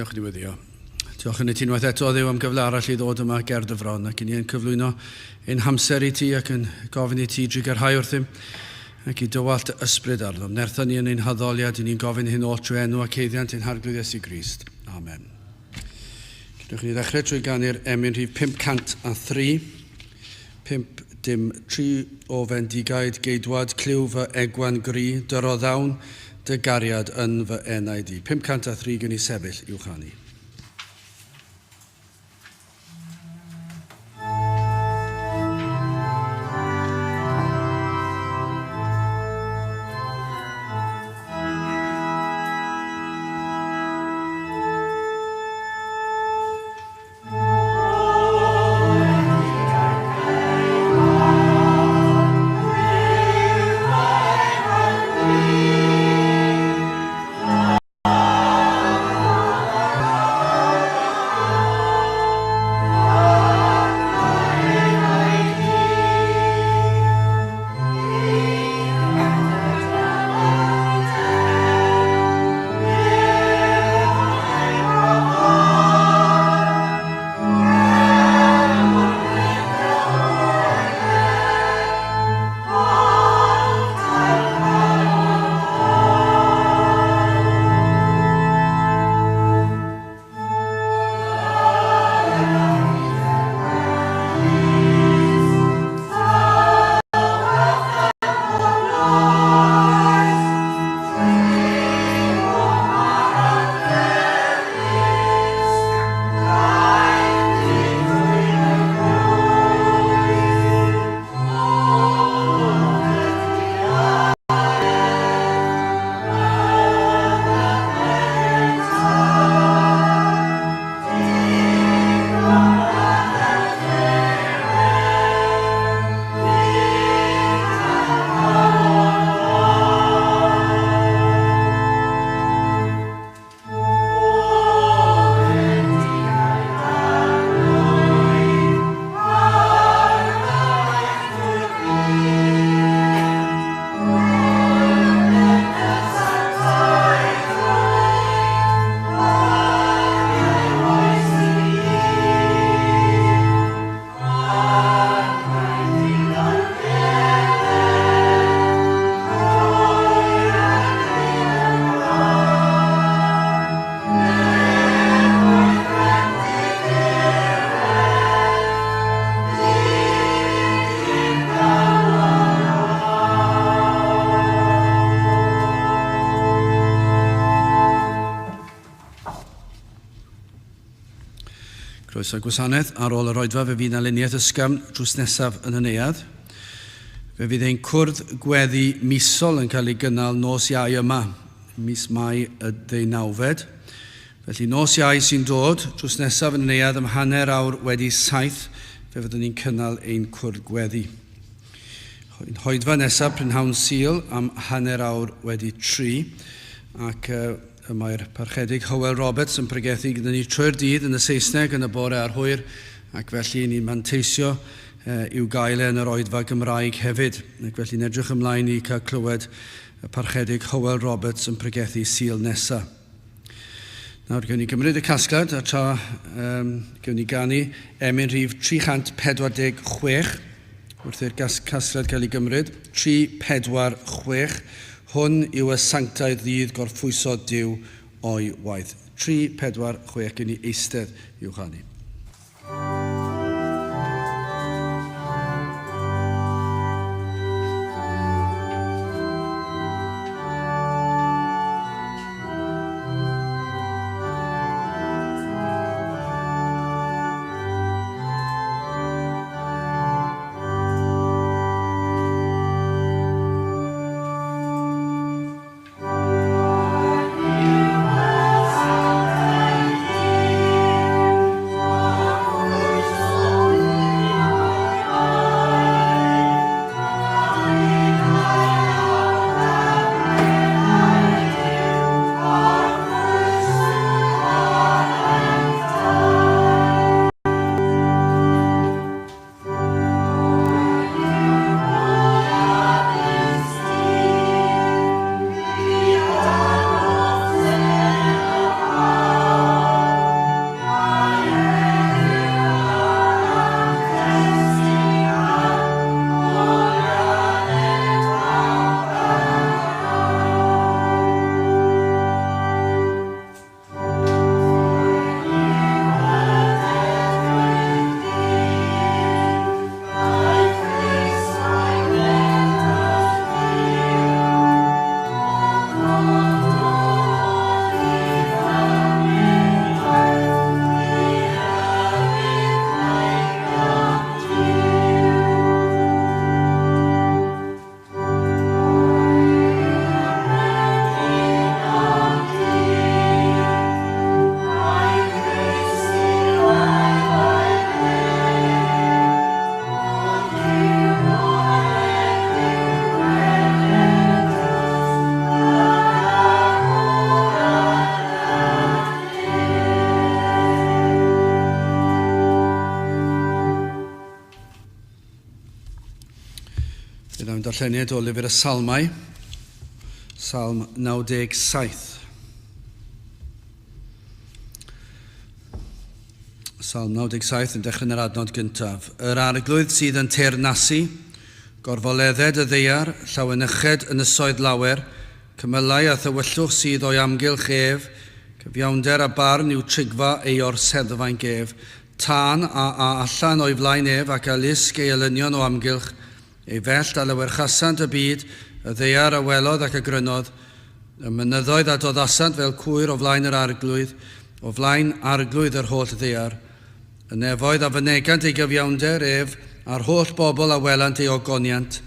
Dewch i ni weddio. Diolch yn i ti unwaith eto, Dduw, am gyfle arall i ddod yma ger dy fron, ac i ni yn cyflwyno ein hamser i ti ac yn gofyn i ti drugarhau wrthym ac i dywallt dy ysbryd arnom. Nertha ni yn ein haddoliad, i ni'n gofyn hyn oll trwy enw ac eiddiant ein Harglwydd Iesu Grist. Amen. Cynwch ni ddechrau trwy ganu'r emyn rhif 503. 5 dim 3 o fendigaid geidwad clyw fy egwan gri, dyro ddawn dy gariad yn fy enaid i. 503 gen i sefyll i'w chanu. Croeso gwasanaeth. Ar ôl yr oedfa fe fydd aluniaeth ysgafn drws nesaf yn y neuadd. Fe fydd ein cwrdd gweddi misol yn cael ei gynnal nos Iau yma, mis Mai y ddeunawfed. Felly nos Iau sy'n dod, drws nesaf yn y neuadd am 7:30, fe fyddwn ni'n cynnal ein cwrdd gweddi. Ein hoedfa nesaf prynhawn Sul am 3:30 ac Y mae'r Parchedig Hywel Roberts yn pregethu gyda ni trwy'r dydd yn y Saesneg yn y bore a'r hwyr, ac felly ni'n manteisio i'w gael e yn yr oedfa Gymraeg hefyd. Ac felly'n edrych ymlaen i cael clywed y Parchedig Hywel Roberts yn pregethu Sul nesa. Nawr, gewn ni gymryd y casgliad a tra gewn ni ganu emyn rhif 346 wrth i'r casgliad cael ei gymryd. 346. Hwn yw y sanctaidd ddydd gorffwyso Duw o'i waith. 3, 4, 6, gewn ni eistedd i'w chanu. Cawn darlleniad o lyfr y Salmau, Salm 97. Salm 97 yn dechrau yn yr adnod gyntaf. Yr arglwydd sydd yn teyrnasu, gorfoledded y ddaear, llawenyched ynysoedd lawer, cymylau a thywyllwch sydd o'i amgylch ef, cyfiawnder a barn yw trigfa ei orseddfainc ef, tân a a allan o'i flaen ef ac a lusg ei elynion o amgylch, ei fellt a lewyrchasant y byd, y ddaear a welodd ac a grynodd, y mynyddoedd a doddasant fel cwyr o flaen yr arglwydd, o flaen arglwydd yr holl ddaear. Y nefoedd a fynegant ei gyfiawnder ef, a'r holl bobl a welant ei ogoniant.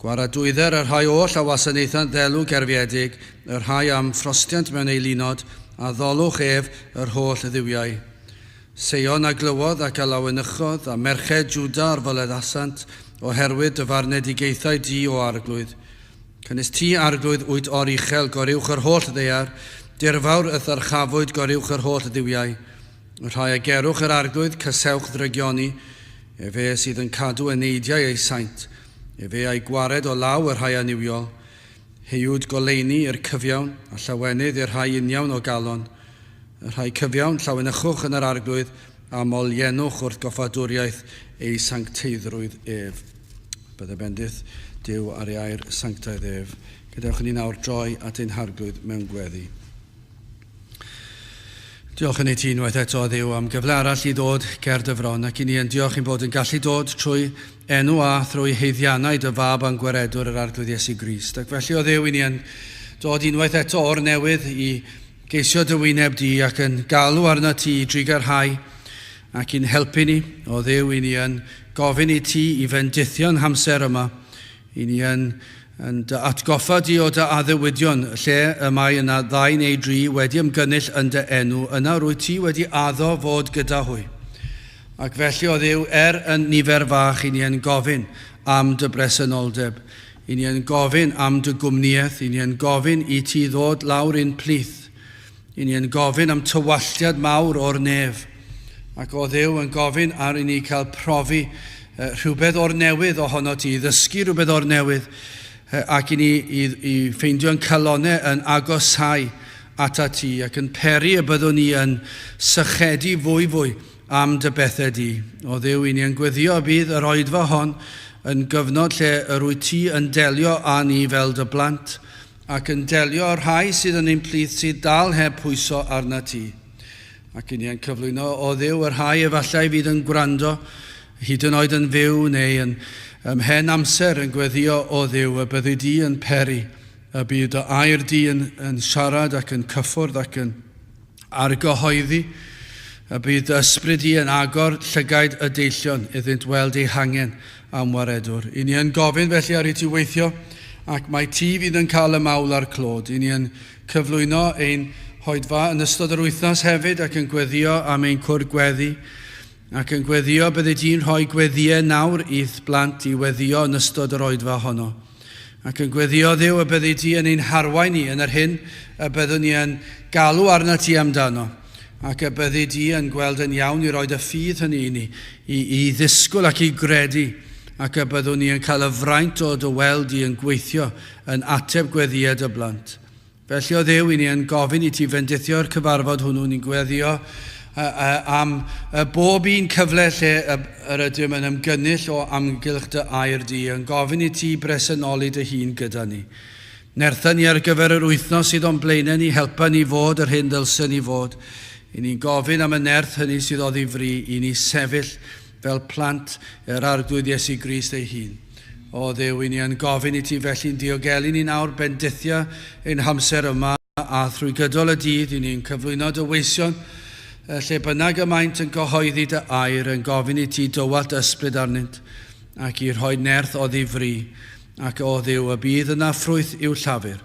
Gwaradwydder y rhai oll a wasanaethant ddelw gerfiedig, y rhai am ffrostiant mewn eilunod, a ddolwch ef yr holl dduwiau. Seion a glywodd ac a lawenychodd, a merched Jwda ar foleddasant, oherwydd dy farnedigaethau di, o arglwydd. Canys ti, arglwydd, wyt oruchel, goruwch yr holl ddaear, dirfawr y'th ddyrchafwyd goruwch yr holl dduwiau. Y rhai a gerwch yr arglwydd, cysewch ddrygioni, efe sydd yn cadw eneidiau ei saint, efe a'i gwared o law y rhai annuwiol. Heuwyd goleuni i'r cyfiawn, a llawenydd i'r rhai uniawn o galon. Y rhai cyfiawn, llawenychwch yn yr arglwydd, a moliennwch wrth goffadwriaeth ei sancteiddrwydd ef. Bydde bendith Duw ar ei air sanctaidd ef. Gadewch i ni nawr droi at ein harglwydd mewn gweddi. Diolch yn ei ti unwaith eto, Dduw, am gyfle arall i ddod ger dy fron, ac i ni yn diolch i'n bod yn gallu dod trwy enw a thrwy haeddiannau dy fab a'n gwaredwr yr Arglwydd Iesu Grist. Ac felly, o Dduw, i ni yn dod unwaith eto o'r newydd i geisio dy wyneb di ac yn galw arna ti i drugarhau ac i'n helpu ni, o Dduw, i ni yn gofyn i ti i fendithio'n hamser yma, i ni yn yn dy atgoffa di o dy addewidion, lle y mae yna ddau neu dri wedi ymgynnull yn dy enw, yna rwyt ti wedi addo fod gyda hwy. Ac felly, o Dduw, er yn nifer fach, i ni yn gofyn am dy bresenoldeb, i ni yn gofyn am dy gwmnïaeth, i ni yn gofyn i ti ddod lawr i'n plith, i ni yn gofyn am tywalltiad mawr o'r nef, ac o Dduw yn gofyn ar i ni cael profi rhywbeth o'r newydd ohono ti, i ddysgu rhywbeth o'r newydd, ac i ni i, i ffeindio'n calonau yn agosáu ata ti, ac yn peri y byddwn ni yn sychedu fwy fwy am dy bethau di. O Dduw, i ni yn gweddio y bydd yr oedfa hon yn gyfnod lle yr wyt ti yn delio â ni fel dy blant, ac yn delio â'r rhai sydd yn ein plith sydd dal heb pwyso arna ti. Ac i ni yn cyflwyno, o Dduw, y rhai efallai fydd yn gwrando, hyd yn oed yn fyw neu yn ymhen amser yn gweddio, o Dduw, y byddi di yn peri, y bydd dy air di yn, yn siarad ac yn cyffwrdd ac yn argyhoeddi, y bydd dy ysbryd di yn agor llygaid y deillion iddynt weld eu hangen am waredwr. I ni yn gofyn felly ar i ti weithio, ac mae ti fydd yn cael y mawl a'r clod. I ni yn cyflwyno ein hoedfa yn ystod yr wythnos hefyd ac yn gweddio am ein cwrdd gweddi, ac yn gweddio byddi di'n rhoi gweddïau nawr i'th blant i weddio yn ystod yr oedfa honno. Ac yn gweddio Dduw y byddi di yn ein harwain ni yn yr hyn y byddwn ni yn galw arnat ti amdano, ac y byddi di yn gweld yn iawn i roed y ffydd hynny i ni, i, i ddisgwyl ac i gredu, ac y byddwn ni yn cael y fraint o dy weld di yn gweithio yn ateb gweddïau dy blant. Felly, o Dduw, i ni yn gofyn i ti fendithio'r cyfarfod hwnnw, ni'n gweddio am bob un cyfle lle yr ydym yn ymgynnull o amgylch dy air di, yn gofyn i ti bresenoli dy hun gyda ni. Nertha ni ar gyfer yr wythnos sydd o'n blaenau ni, helpa ni fod yr hyn ddylsen ni fod. I ni'n gofyn am y nerth hynny sydd oddi fri i ni sefyll fel plant yr Arglwydd Iesu Grist ei hun. O Dduw, i ni yn gofyn i ti felly'n diogelu ni nawr, bendithia ein hamser yma a thrwy gydol y dydd, i ni'n cyflwyno dy weision, lle bynnag y maent yn cyhoeddi dy air, yn gofyn i ti dywallt ysbryd arnynt, ac i rhoi nerth oddi fri, ac o Dduw, y bydd yna ffrwyth i'w llafur.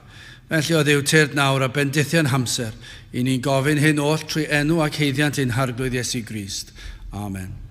Felly, o Dduw, tyrd nawr a bendithia'n hamser, i ni'n gofyn hyn oll trwy enw ac haeddiant ein Harglwydd Iesu Grist. Amen.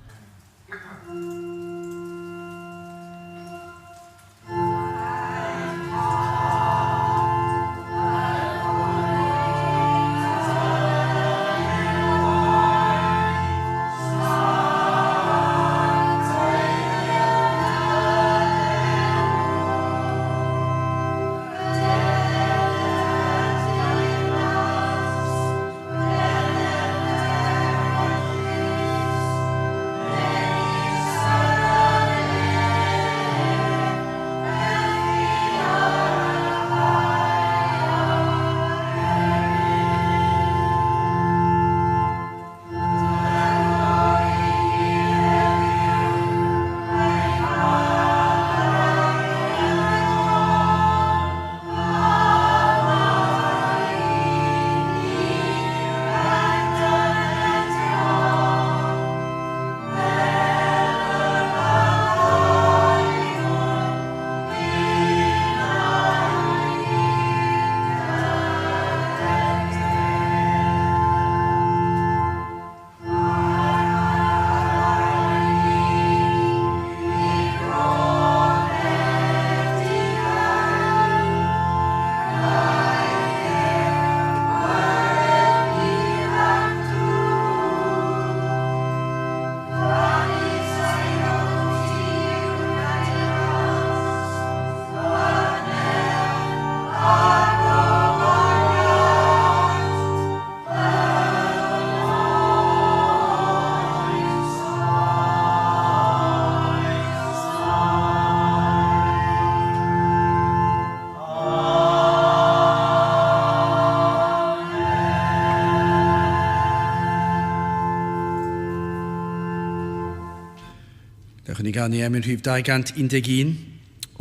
Dewch i ni ganu emyn rhif 211.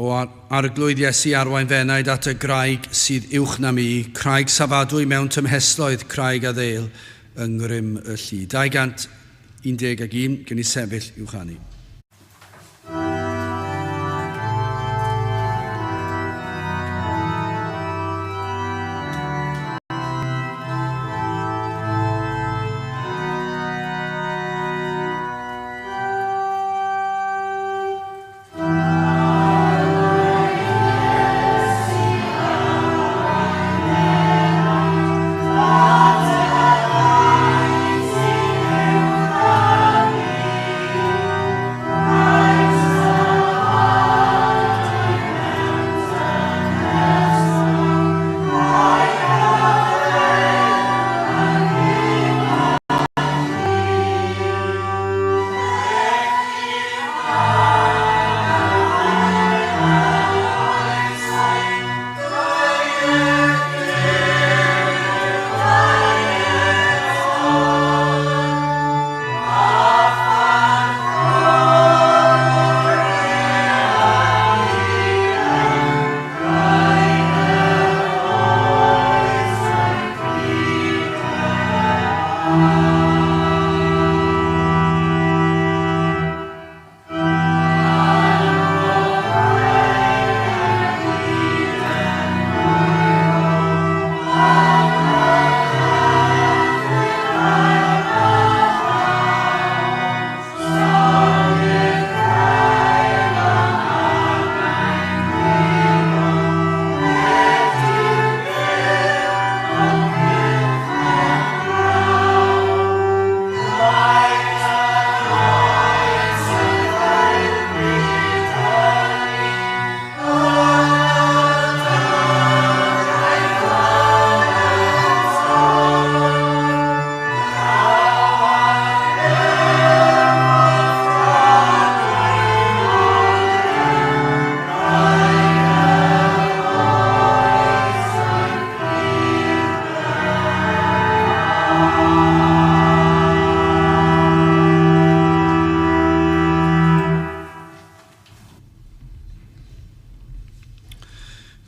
O Arglwydd Iesu arwain f'enaid at y graig sydd uwch na mi, craig safadwy mewn tymhestloedd, craig a ddeil yng ngrym y llu. 211, gen i sefyll i'w chanu.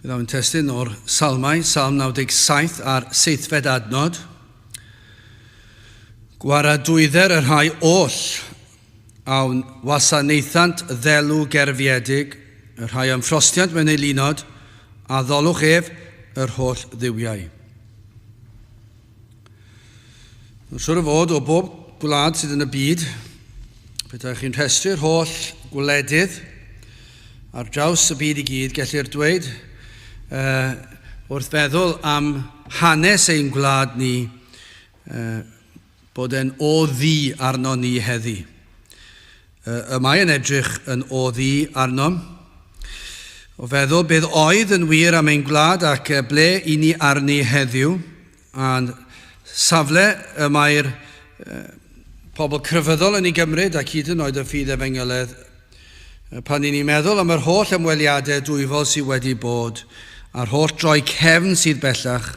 Fe ddaw yn testun o'r Salmau, Salm 97 a'r seithfed adnod. Gwaradwydder y rhai oll awn wasanaethant ddelw gerfiedig, y rhai am ffrostiant mewn eilunod, a ddolwch ef yr holl dduwiau. Mae'n siŵr o fod o bob gwlad sydd yn y byd, petai chi'n rhestru'r holl gwledydd ar draws y byd i gyd, gellir dweud uh, wrth feddwl am hanes ein gwlad ni, uh, bod e'n o ddi arno ni heddi. Y mae yn edrych yn o ddu arnom. O feddwl beth oedd yn wir am ein gwlad ac ble i ni arni heddiw, a'n safle y mae'r pobl crefyddol yn ei gymryd ac hyd yn oed y ffydd efengyledd, pan i ni'n meddwl am yr holl ymweliadau dwyfol sydd wedi bod, a'r holl droi cefn sydd bellach,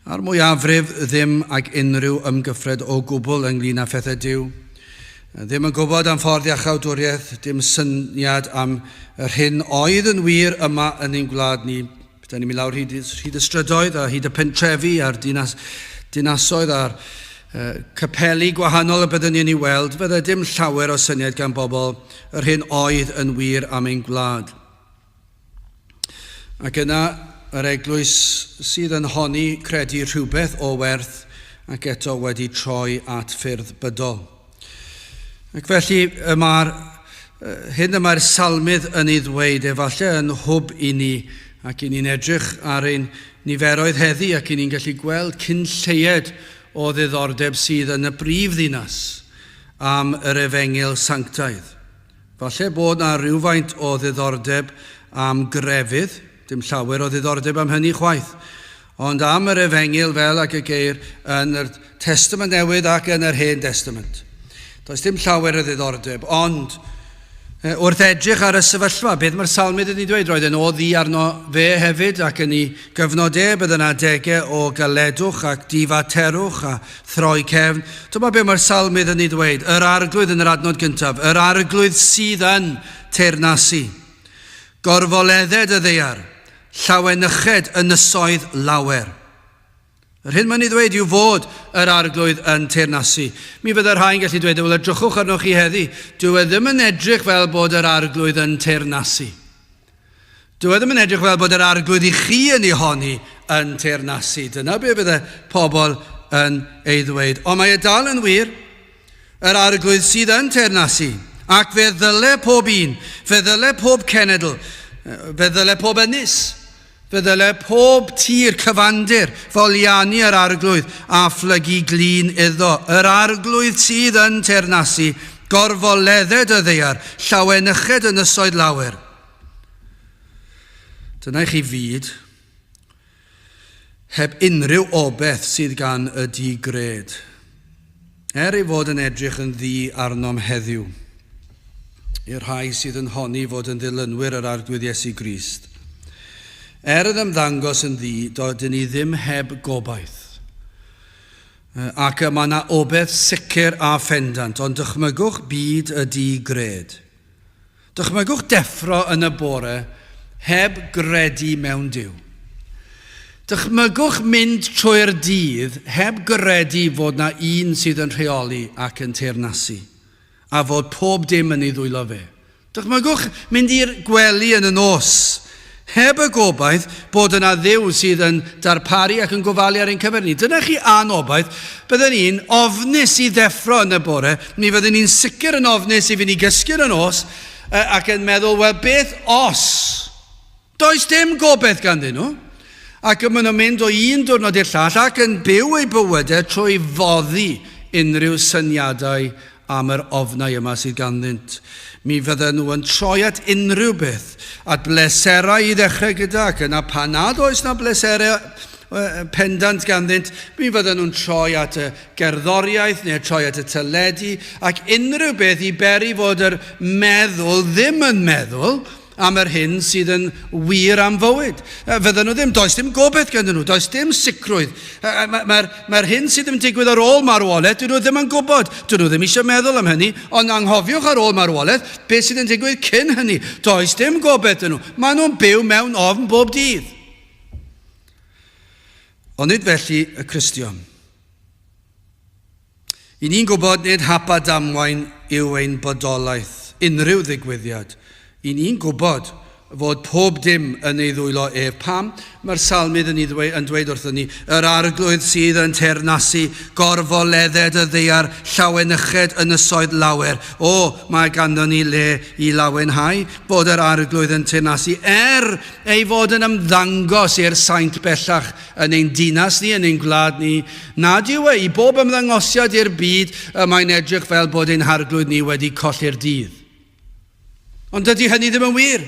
a'r mwyafrif ddim ag unrhyw ymgyffred o gwbl ynglyn â phethau Duw. Ddim yn gwybod am ffordd iachawdwriaeth, dim syniad am yr hyn oedd yn wir yma yn ein gwlad ni. Petai ni'n mynd lawr hyd, hyd y strydoedd a hyd y pentrefi a'r dinas, dinasoedd a'r uh, capeli gwahanol y byddwn ni'n ei weld, fydde dim llawer o syniad gan bobl yr hyn oedd yn wir am ein gwlad. Ac yna yr eglwys sydd yn honni credu rhywbeth o werth ac eto wedi troi at ffyrdd bydol. Ac felly y mae'r hyn y mae'r salmydd yn ei ddweud efallai yn hwb i ni ac i ni'n edrych ar ein niferoedd heddi ac i ni'n gallu gweld cyn lleied o ddiddordeb sydd yn y brif ddinas am yr efengyl sanctaidd. Falle bod 'na rywfaint o ddiddordeb am grefydd, dim llawer o ddiddordeb am hynny chwaith, ond am yr Efengyl fel ag y geir yn yr Testament Newydd ac yn yr Hen Destament. Does dim llawer o ddiddordeb, ond Wrth edrych ar y sefyllfa, beth mae'r salmydd yn ei dweud? Roedd e'n o ddu arno fe hefyd ac yn ei gyfnod e, bydd yna adegau o galedwch ac difaterwch a throi cefn. Dyma beth mae'r salmydd yn ei ddweud, yr arglwydd yn yr adnod gyntaf, yr arglwydd sydd yn teyrnasu. Gorfoledded y ddaear, llawenyched ynysoedd lawer. Yr hyn mae'n ei ddweud yw fod yr arglwydd yn teyrnasu. Mi fydde rhai'n gallu dweud, wel edrychwch arnoch chi heddi, dyw e ddim yn edrych fel bod yr arglwydd yn teyrnasu. Dyw e ddim yn edrych fel bod yr arglwydd i chi yn ei honni yn teyrnasu. Dyna be fydde pobl yn ei ddweud. Ond mae e dal yn wir, yr arglwydd sydd yn teyrnasu. Ac fe ddyle pob un, fe ddyle pob cenedl, fe ddyle pob ynys, Fe ddyle pob tir cyfandir foliannu yr Arglwydd a phlygu glin iddo. Yr Arglwydd sydd yn teyrnasu, gorfoledded y ddaear, llawenyched ynysoedd lawer. Dyna i chi fyd heb unrhyw obeth sydd gan y di-gred. Er ei fod yn edrych yn ddu arnom heddiw, i'r rhai sydd yn honni fod yn ddilynwyr yr Arglwydd Iesu Grist, er yn ymddangos yn ddu, dydyn ni ddim heb gobaith. Ac y mae yna obaith sicr a phendant, ond dychmygwch byd y di-gred. Dychmygwch deffro yn y bore heb gredu mewn Duw. Dychmygwch mynd trwy'r dydd heb gredu fod na un sydd yn rheoli ac yn teyrnasu, a fod pob dim yn ei ddwylo fe. Dychmygwch mynd i'r gwely yn y nos heb y gobaith bod yna Dduw sydd yn darparu ac yn gofalu ar ein cyfer ni. Dyna chi anobaith. Bydden ni'n ofnus i ddeffro yn y bore, mi fydden ni'n sicr yn ofnus i fynd i gysgu yn y nos ac yn meddwl, wel beth os? Does dim gobaith ganddyn nhw. Ac maen nhw'n mynd o un diwrnod i'r llall ac yn byw eu bywydau trwy foddi unrhyw syniadau am yr ofnau yma sydd ganddynt. Mi fydden nhw yn troi at unrhyw beth, at bleserau i ddechrau gyda, ac yna pan nad oes na bleserau pendant ganddynt, mi fydden nhw'n troi at y gerddoriaeth neu troi at y teledu, ac unrhyw beth i beri fod yr meddwl ddim yn meddwl, am yr hyn sydd yn wir am fywyd. Fydden nhw ddim, does dim gobaith ganddyn nhw, does dim sicrwydd. Mae'r mae, mae hyn sydd yn digwydd ar ôl marwolaeth, dyn nhw ddim yn gwybod, dyn nhw ddim eisiau meddwl am hynny, ond anghofiwch ar ôl marwolaeth beth sydd yn digwydd cyn hynny. Does dim gobaith dyn nhw. Maen nhw'n byw mewn ofn bob dydd. Ond nid felly y Cristion. I ni'n gwybod nid hap a damwain yw ein bodolaeth, unrhyw ddigwyddiad. I ni'n gwybod fod pob dim yn ei ddwylo ef. Pam? Mae'r salmydd yn, ei ddwe, yn dweud wrthyn ni, yr arglwydd sydd yn teyrnasu, gorfoledded y ddaear, llawenyched ynysoedd lawer. O, mae ganddo ni le i lawenhau bod yr arglwydd yn teyrnasu, er ei fod yn ymddangos i'r saint bellach yn ein dinas ni, yn ein gwlad ni, nad yw e i bob ymddangosiad i'r byd y mae'n edrych fel bod ein harglwydd ni wedi colli'r dydd. Ond dydy hynny ddim yn wir.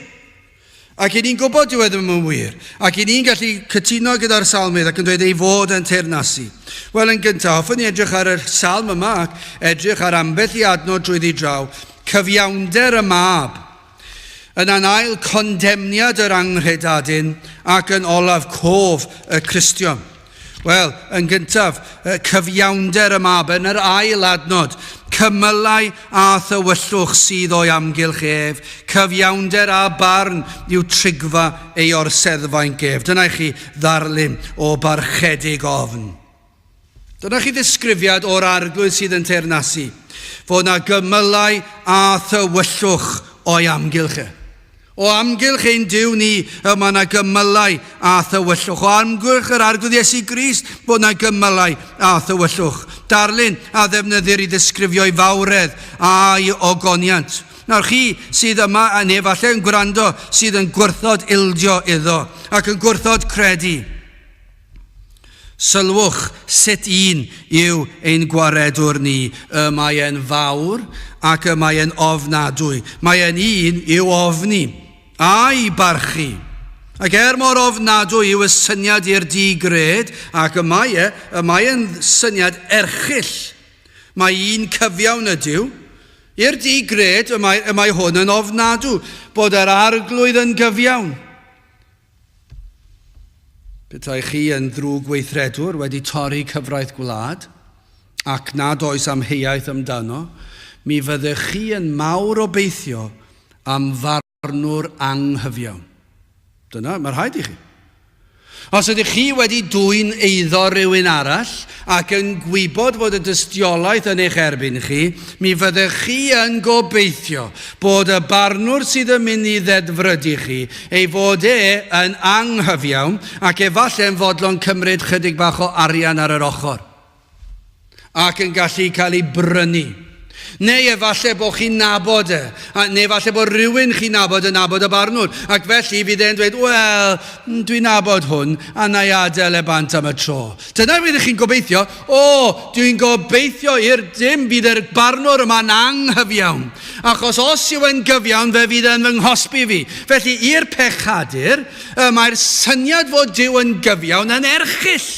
Ac i ni'n gwybod dyw e ddim yn wir. Ac i ni'n gallu cytuno gyda'r salmydd ac yn dweud ei fod yn teyrnasu. Wel, yn gyntaf, hoffwn i edrych ar y salm yma ac edrych ar ambell i adnod drwyddi draw. Cyfiawnder y mab. Yna'n ail, condemniad yr anghredadun, ac yn olaf, cof y Cristion. Wel, yn gyntaf, cyfiawnder y mab, yn yr ail adnod, cymylau a thywyllwch sydd o'i amgylch ef, cyfiawnder a barn yw trigfa ei orseddfainc ef. Dyna i chi ddarlun o barchedig ofn. Dyna chi ddisgrifiad o'r arglwydd sydd yn teyrnasu, fod na gymylau a thywyllwch o'i amgylch e. O amgylch ein Duw ni, y mae yna gymylau a thywyllwch. O amgylch yr Arglwydd Iesu Grist, bod yna gymylau a thywyllwch. Darlun a ddefnyddir i ddisgrifio'i fawredd a'i ogoniant. Nawr chi sydd yma a neu falle yn gwrando sydd yn gwrthod ildio iddo ac yn gwrthod credu. Sylwch sut un yw ein gwaredwr ni. Y mae e'n fawr ac y mae e'n ofnadwy. Mae e'n un i'w ofni a'i barchu. Ac er mor ofnadwy yw y syniad i'r di-gred, ac y mae e, y mae e'n syniad erchyll. Mae un cyfiawn ydyw. I'r di-gred y mae, y mae hwn yn ofnadw, bod yr arglwydd yn gyfiawn. Petai chi yn ddrwg weithredwr wedi torri cyfraith gwlad, ac nad oes amheuaeth amdano, mi fyddech chi yn mawr obeithio am farnwr anghyfiawn. Dyna, mae rhaid i chi. Os ydych chi wedi dwyn eiddo rhywun arall ac yn gwybod fod y dystiolaeth yn eich erbyn chi, mi fyddech chi yn gobeithio bod y barnwr sydd yn mynd i ddedfrydu chi, ei fod e yn anghyfiawn ac efallai'n fodlon cymryd chydig bach o arian ar yr ochr. ac yn gallu cael ei brynu. Neu efallai bod chi'n nabod e, a, neu efallai bod rhywun chi'n nabod yn nabod y barnwr, ac felly fydd e'n dweud, wel, dwi'n nabod hwn, a na i adael e bant am y tro. Dyna fydd chi'n gobeithio, o, dwi'n gobeithio i'r dim fydd yr barnwr yma'n anghyfiawn, achos os yw e'n gyfiawn, fe fydd e'n fy nghosbi fi. Felly, i'r pechadur, mae'r syniad fod Duw yn gyfiawn yn erchyll.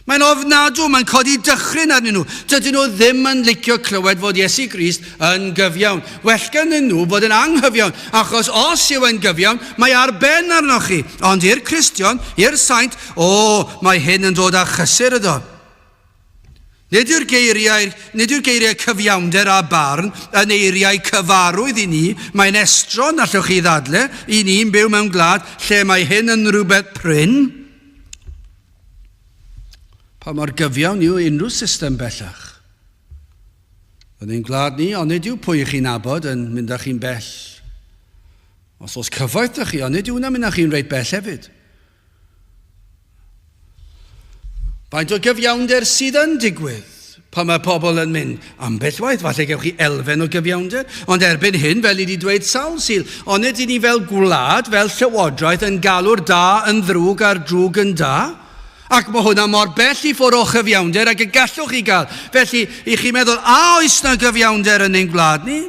Mae'n ofnadw, mae'n codi dychryn arnyn nhw. Dydyn nhw ddim yn licio clywed fod Iesu Grist yn gyfiawn. Well ganddyn nhw fod yn anghyfiawn, achos os yw e'n gyfiawn, mae ar ben arnoch chi. Ond i'r Cristion, i'r saint, o, mae hyn yn dod â chysur iddo. Nid yw'r geiriau, nid yw'r geiriau cyfiawnder a barn yn eiriau cyfarwydd i ni. Mae'n estron, allwch chi ddadle, i ni'n byw mewn gwlad lle mae hyn yn rhywbeth prin. Pa mor gyfiawn yw unrhyw system bellach? Yn ein gwlad ni, onid yw pwy chi'n nabod yn mynd â chi'n bell? Os oes cyfoeth da chi, onid yw hwnna'n mynd â chi'n reit bell hefyd? Faint o gyfiawnder sydd yn digwydd pan mae pobl yn mynd? Ambell waith, falle gewch chi elfen o gyfiawnder, ond erbyn hyn, fel ni wedi dweud sawl Sul, onid i ni fel gwlad, fel llywodraeth, yn galw'r da yn ddrwg a'r drwg yn da? Ac mae hwnna mor bell i ffwrdd o chyfiawnder ag y gallwch chi gael. Felly, i chi meddwl, a oes na gyfiawnder yn ein gwlad ni?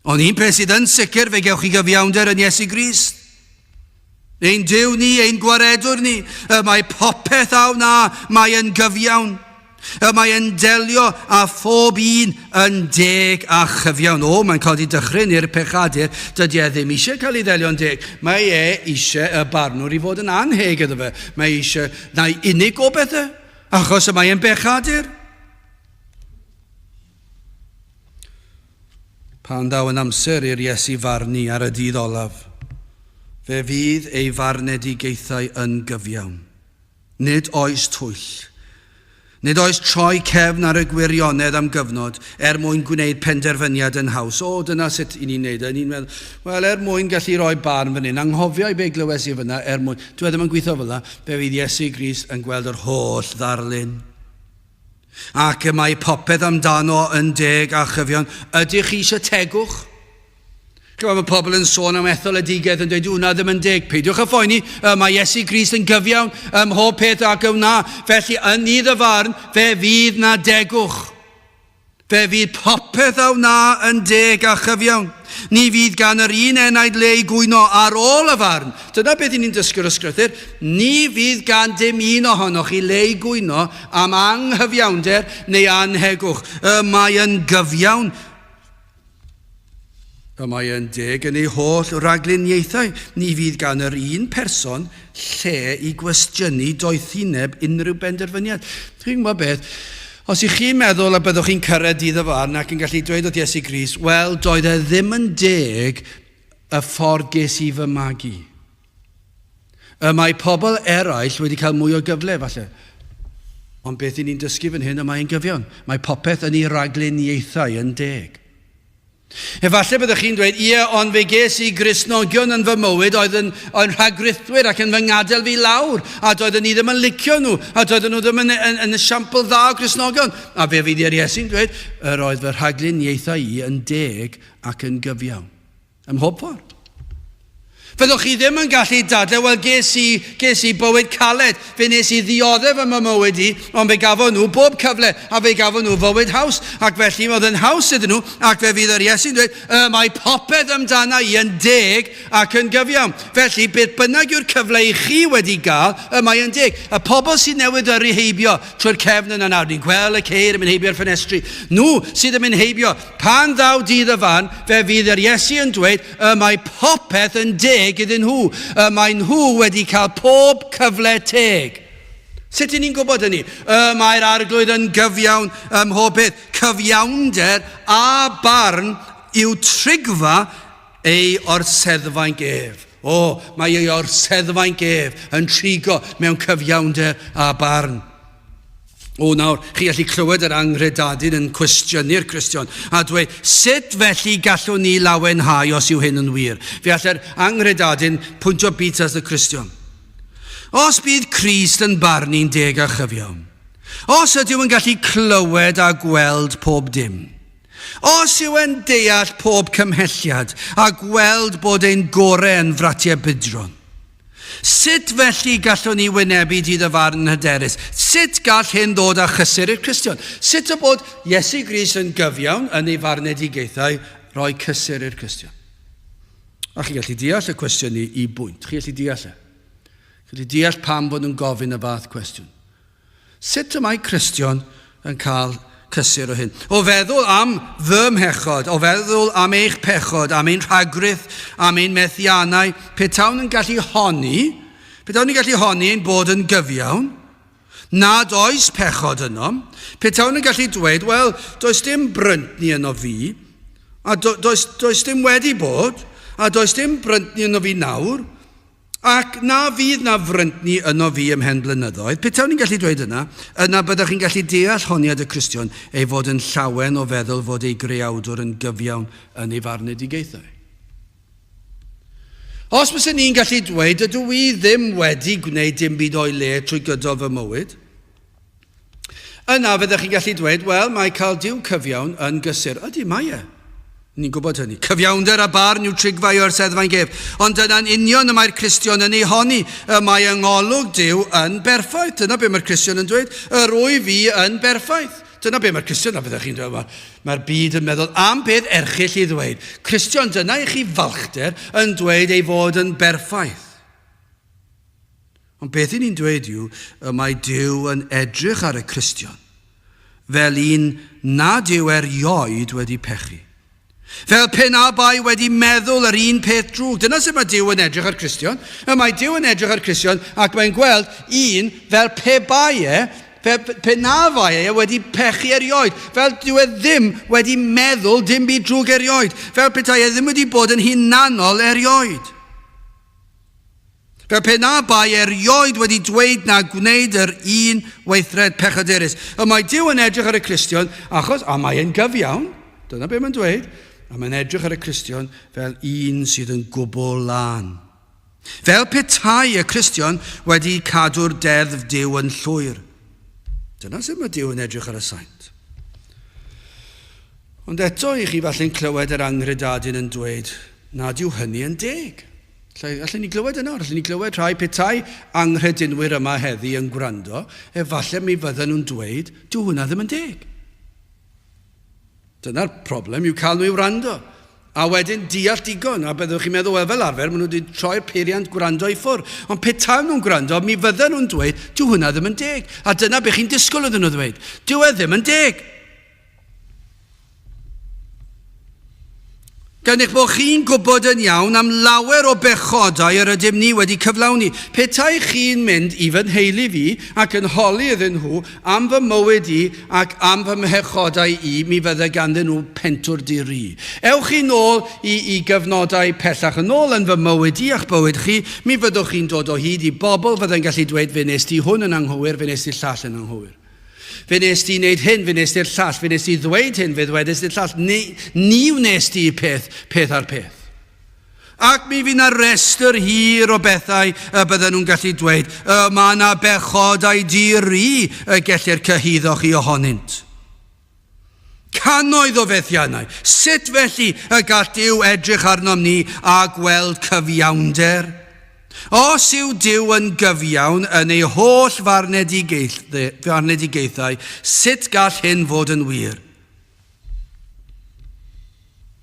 Ond un peth sydd yn sicr, fe gewch chi gyfiawnder yn Iesu Grist. Ein Duw ni, ein gwaredwr ni, y mae popeth a wna, mae yn gyfiawn. Y mae yn delio â phob un yn deg a chyfiawn. O, mae'n codi dychryn i'r pechadur. Dydy e ddim eisiau cael ei ddelio'n deg. Mae e eisiau y barnwr i fod yn anheg iddo fe. Mae eisiau na'i unig gobaith e, achos y mae e'n bechadur. Pan ddaw yn amser i'r Iesu farnu ar y dydd olaf, fe fydd ei farnedigaethau yn gyfiawn. Nid oes twyll. Nid oes troi cefn ar y gwirionedd am gyfnod er mwyn gwneud penderfyniad yn haws. O, dyna sut i ni'n neud e. Ni'n meddwl, wel, er mwyn gallu rhoi barn fan hyn, anghofio i be glywes i fyna, er mwyn... Dwi e ddim yn gweithio fel 'na. Fe fydd Iesu Grist yn gweld yr holl ddarlun. Ac y mae popeth amdano yn deg a chyfiawn. Ydych chi eisiau tegwch? Chymod, mae pobl yn sôn am etholedigaeth yn dweud, wna ddim yn deg. Peidiwch â phoeni, y mae Iesu Grist yn gyfiawn ym mhob peth ac y wna. Felly, yn nydd y farn, fe fydd na degwch. Fe fydd popeth a wna yn deg a chyfiawn. Ni fydd gan yr un enaid le i gwyno ar ôl y farn. Dyna beth i ni'n dysgu'r ysgrythur. Ni fydd gan dim un ohonoch chi le i gwyno am anghyfiawnder neu annhegwch. Y mae yn gyfiawn. Y mae yn deg yn ei holl ragluniaethau. Ni fydd gan yr un person lle i gwestiynu doethineb unrhyw benderfyniad. Chi'n gwybod beth? Os ych chi'n meddwl y byddwch chi'n cyrraedd dydd y farn ac yn gallu dweud wrth Iesu Grist, wel, doedd e ddim yn deg y ffordd ges i fy magu. Y mae pobl eraill wedi cael mwy o gyfle, falle. Ond beth i ni'n dysgu fan hyn, y mae'n gyfiawn. Mae popeth yn ei ragluniaethau yn deg. Efallai byddwch chi'n dweud, ie, ond fe ges i Gristnogion yn fy mywyd oedd yn, yn rhagrithwyr ac yn fy ngadael fi lawr, a doedden ni ddim yn licio nhw, a doedden nhw ddim yn, yn, yn esiampl dda o Gristnogion. A fe fydd i'r Iesu'n dweud, yr oedd fy rhagluniaethau i yn deg ac yn gyfiawn. Ym mhob ffordd. Fyddwch chi ddim yn gallu dadle, wel ges i, ges i bywyd caled, fe nes i ddioddef yn fy mywyd i, ond fe gafon nhw bob cyfle, a fe gafon nhw fywyd haws, ac felly oedd yn haws iddyn nhw, ac fe fydd yr Iesu'n dweud, y mae popeth amdana i yn deg ac yn gyfiawn. Felly, beth bynnag yw'r cyfle i chi wedi gael, y mae yn deg. Y pobl sydd newydd yrru heibio trwy'r cefn yna nawr, ni'n gweld y ceir yn mynd heibio'r ffenestri, nhw sydd yn mynd heibio, Pan ddaw dydd y farn, fe fydd yr Iesu yn dweud, y mae popeth yn deg iddyn nhw. Y mae nhw wedi cael pob cyfle teg. Sut y'n ni'n gwybod hynny? Y mae'r Arglwydd yn gyfiawn ym mhob peth. Cyfiawnder a barn yw trigfa ei orseddfainc ef. O, mae ei orseddfainc ef yn trigo mewn cyfiawnder a barn. O, nawr, chi gallu clywed yr anghredadun yn cwestiynu'r Cristion a dweud, sut felly gallwn ni lawenhau os yw hyn yn wir? Fe all yr anghredadun pwyntio bys at y Cristion. Os bydd Crist yn barnu'n deg a chyfiawn, os ydyw yn gallu clywed a gweld pob dim, os yw e'n deall pob cymhelliad a gweld bod ein gorau yn fratiau budron, Sut felly gallwn ni wynebu dydd y farn yn hyderus? Sut gall hyn ddod â chysur i'r Cristion? Sut y bod Iesu Grist yn gyfiawn yn ei farnedigaethau roi cysur i'r Cristion? A chi gallu deall y cwestiwn i, i bwynt. Chi gallu deall e. Chi gallu deall pam bod nhw'n gofyn y fath cwestiwn. Sut y mae Cristion yn cael cysur o hyn? O feddwl am fy mhechod, o feddwl am eich pechod, am ein rhagrith, am ein methiannau, petawn yn gallu honni, petawn yn gallu honni ein bod yn gyfiawn, nad oes pechod yno, petawn yn gallu dweud, wel, does dim bryntni yno fi, a do, does, does dim wedi bod, a does dim bryntni yno fi nawr, Ac na fydd na fryntni yno fi ymhen blynyddoedd. Petawn i'n gallu dweud yna, yna byddech chi'n gallu deall honiad y Cristion ei fod yn llawen o feddwl fod ei Greawdwr yn gyfiawn yn ei farnedigaethau. Os bysen i'n gallu dweud dydw i ddim wedi gwneud dim byd o'i le trwy gydol fy mywyd, Yna fyddech chi'n gallu dweud, wel, mae cael Duw cyfiawn yn gysur. Ydy, mae e. Ni'n gwybod hynny. Cyfiawnder a barn yw trigfau o'r seddfain gef. Ond dyna'n union y mae'r Cristion yn ei honni. Y mae yng ngolwg Duw yn berffaith. Dyna be mae'r Cristion yn dweud. Yr wyf fi yn berffaith. Dyna be mae'r Cristion, a fyddech chi'n dweud, mae'r mae byd yn meddwl am beth erchyll i ddweud. Cristion, dyna i chi falchder yn dweud ei fod yn berffaith. Ond beth i ni'n dweud yw y mae Duw yn edrych ar y Cristion fel un nad yw erioed wedi pechu. Fel pe na bai wedi meddwl yr un peth drwg. Dyna sut mae Duw yn edrych ar Cristion. Y mae Duw yn edrych ar Cristion ac mae'n gweld un fel pe bai e, pe, pe na fai e wedi pechu erioed. Fel dyw e ddim wedi meddwl dim byd drwg erioed. Fel petai e ddim wedi bod yn hunanol erioed. Fel pe na bai erioed wedi dweud na gwneud yr un weithred pechadurus. Y mae Duw yn edrych ar y Cristion achos, a mae e'n gyfiawn, dyna be mae'n dweud, a mae'n edrych ar y Cristion fel un sydd yn gwbl lân. Fel petai y Cristion wedi cadw'r deddf Duw yn llwyr. Dyna sut mae Duw yn edrych ar y saint. Ond eto i chi falle'n clywed yr anghredadun yn dweud nad yw hynny yn deg. Allen ni glywed yna, allen ni glywed rhai petai anghredinwyr yma heddi yn gwrando, efallai mi fydden nhw'n dweud, dyw hwnna ddim yn deg. Dyna'r problem yw cael nhw i wrando. A wedyn deall digon, a byddwch chi'n meddwl, wel fel arfer, maen nhw wedi troi'r peiriant gwrando i ffwrdd. Ond petai nhw'n gwrando, mi fydden nhw'n dweud, dyw hwnna ddim yn deg. A dyna beth chi'n disgwyl iddyn nhw ddweud. Dyw e ddim yn deg. Gan eich bod chi'n gwybod yn iawn am lawer o bechodau yr ydym ni wedi cyflawni. Petai chi'n mynd i fy nheulu fi ac yn holi iddyn nhw am fy mywyd i ac am fy mhechodau i, mi fydde ganddyn nhw pentwr di-ri. Ewch chi nôl i, i gyfnodau pellach yn ôl yn fy mywyd i a'ch bywyd chi, mi fyddwch chi'n dod o hyd i bobl fydde'n gallu dweud fe nes di hwn yn anghywir, fe nes di llall yn anghywir. Fe wnes di wneud hyn, fe wnes di'r llall, fe wnes di ddweud hyn, fe ddwedais di'r llall. Ni, ni wnes di peth, peth ar peth. Ac mi fydd na restr hir o bethau y bydden nhw'n gallu dweud, y mae yna bechodau di-ri y gellir cyhuddo chi ohonynt. Cannoedd o fethiannau. Sut felly y gall Duw edrych arnom ni a gweld cyfiawnder? Os yw Duw yn gyfiawn yn ei holl farnedigaethau, sut gall hyn fod yn wir?